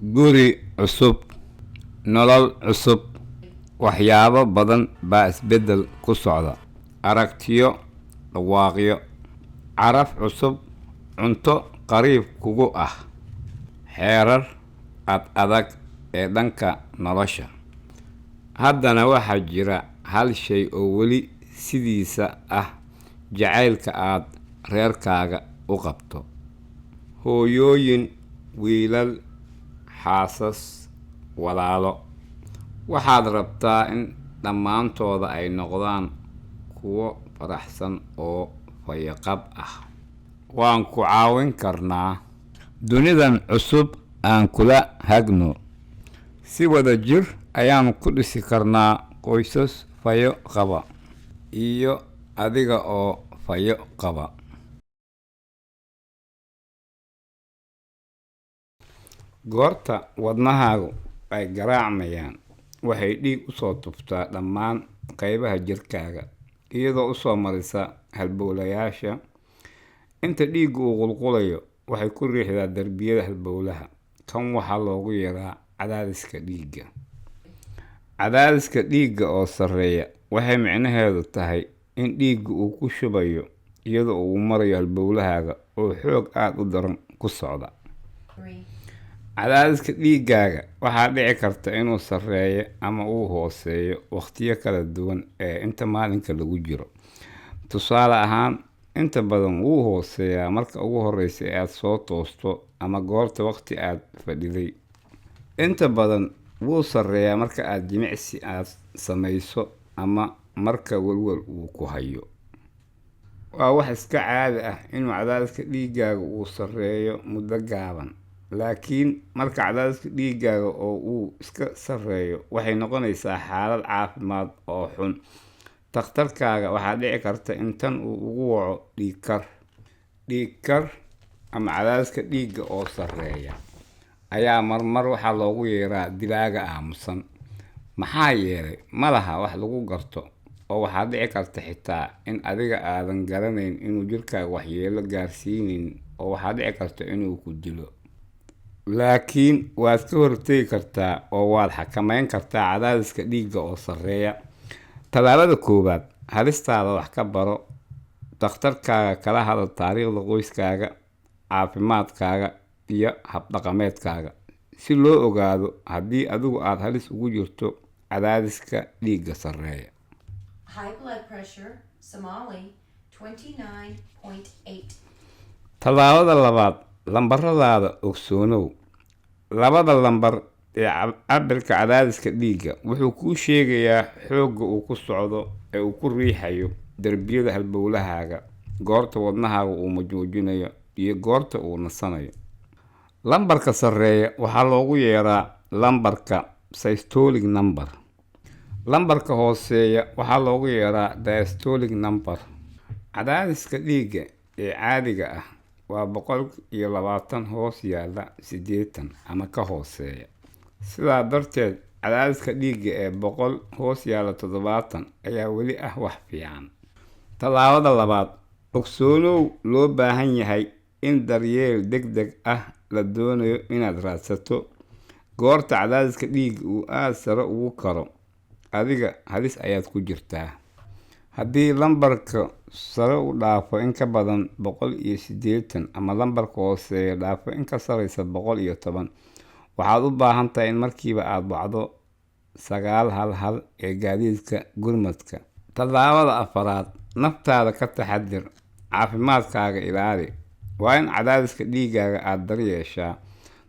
Guri cusub, nolol cusub, waxyaabo badan baa isbeddel ku socda. Aragtiyo, dhawaaqyo, caraf cusub, cunto qariib kugu ah, xeerar ad adag ee dhanka nolosha. Haddana waxaa jira hal shay oo weli sidiisa ah: jacaylka aad reerkaaga u qabto. Hooyooyin, wiilal, xaasas, walaalo. Waxaad rabtaa in dhammaantooda ay noqdaan kuwo faraxsan oo fayoqab ah. Waan ku caawin karnaa. Dunidan cusub aan kula hagno. Si wada jir ayaan ku dhisi karnaa qoysas fayo qaba, iyo adiga oo fayo qaba. Goorta wadnahaagu ay garaacmayaan, waxay dhiig u soo tuftaa dhammaan qaybaha jirkaaga, iyadoo u soo marisa halbowlayaasha. Inta dhiiggu uu qulqulayo, waxay ku riixdaa darbiyada halbowlaha. Kan waxaa loogu yeeraa cadaadiska dhiigga. Cadaadiska dhiigga oo sarreeya waxay micnaheedu tahay in dhiiggu uu ku shubayo iyadoo uu marayo halbowlahaaga oo xoog aad u daran ku socda. 3, Cadaadiska dhiiggaaga waxaa dhici karta inuu sarreeyo ama uu hooseeyo waqtiyo kala duwan ee inta maalinka lagu jiro. Tusaale ahaan, inta badan wuu hooseeyaa marka ugu horreysa ee aad soo toosto ama goorta waqti aad fadhiday. Inta badan wuu sarreeyaa marka aad jimicsi aad samayso ama marka walwal uu ku hayo. Waa wax iska caadi ah inuu cadaadiska dhiiggaaga uu sarreeyo muddo gaaban, laakiin marka cadaadiska dhiiggaaga oo uu iska sarreeyo, waxay noqonaysaa xaalad caafimaad oo xun. Takhtarkaaga waxaa dhici karta in tan uu ugu waco dhiig kar. Dhiig kar ama cadaadiska dhiigga oo sarreeya ayaa marmar waxaa loogu yeeraa dilaaga aamusan. Maxaa yeelay, ma laha wax lagu garto, oo waxaa dhici karta xitaa in adiga aadan garanayn inuu jirkaaga waxyeello gaarsiinin, oo waxaa dhici karta inuu ku dilo. Laakiin waad ka hortagi kartaa oo waad xakameyn kartaa cadaadiska dhiigga oo sarreeya. Tallaabada koowaad: halistaada wax ka baro. Takhtarkaaga kala hadal taariikhda qoyskaaga, caafimaadkaaga iyo habdhaqameedkaaga si loo ogaado haddii adigu aad halis ugu jirto cadaadiska dhiigga sarreeya. High blood pressure, Somali, 29.8. Tallaabada labaad: lambaradaada ogsoonow. Labada lambar ee cabirka cadaadiska dhiigga wuxuu kuu sheegayaa xoogga uu ku socdo ee uu ku riixayo darbiyada halbowlahaaga, goorta wadnahaaga uu majoojinayo iyo goorta uu nasanayo. Lambarka sarreeya waxaa loogu yeeraa lambarka systolic number. Lambarka hooseeya waxaa loogu yeeraa diastolic number. Cadaadiska dhiigga ee caadiga ah waa 120/80 ama ka hooseeya. Sidaa darteed, cadaadiska dhiigga ee 100/70 ayaa weli ah wax fiican. Tallaabada labaad: ogsoonow loo baahan yahay in daryeel degdeg ah la doonayo inaad raadsato. Goorta cadaadiska dhiigga uu aad sare ugu karo, adiga halis ayaad ku jirtaa. Haddii lambarka sare u dhaafo in ka badan 180 ama lambarka hooseeya dhaafo in ka sarreysa 110, waxaad u baahan tahay in markiiba aad wacdo 911 ee gaadiidka gurmadka. Tallaabada afaraad: naftaada ka taxadir, caafimaadkaaga ilaali. Waa in cadaadiska dhiiggaaga aad daryeeshaa.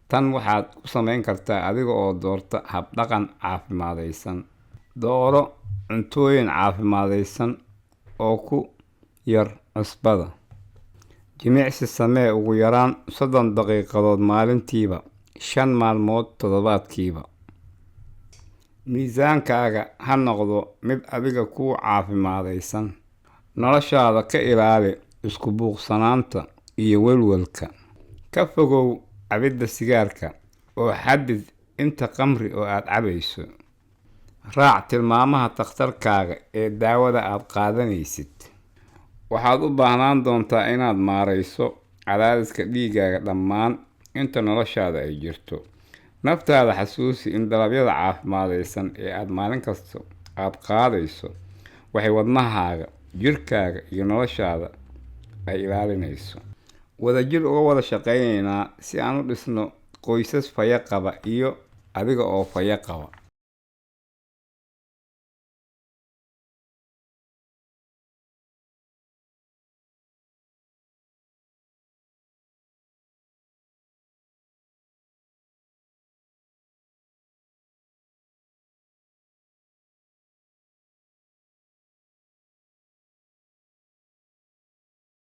Tan waxaad ku samayn kartaa adiga oo doorta habdhaqan caafimaadaysan. Dooro cuntooyin caafimaadaysan oo ku yar cusbada. Jimicsi samee ugu yaraan 30 daqiiqadood maalintiiba, 5 maalmood toddobaadkiiba. Miisaankaaga ha noqdo mid adiga kuu caafimaadaysan. Noloshaada ka ilaali isku buuqsanaanta iyo welwelka. Ka fogow cabidda sigaarka oo xaddid inta khamri oo aad cabayso. Raac tilmaamaha takhtarkaaga ee daawada aad qaadanaysid. Waxaad u baahnaan doontaa inaad maareyso cadaadiska dhiiggaaga dhammaan inta noloshaada ay jirto. Naftaada xasuusi in dalabyada caafimaadaysan ee aad maalin kasta aad qaadayso waxay wadnahaaga, jirkaaga iyo noloshaada ay ilaalinayso. Wadajir uga wada shaqaynaynaa si aan u dhisno qoysas faya qaba iyo adiga oo faya qaba.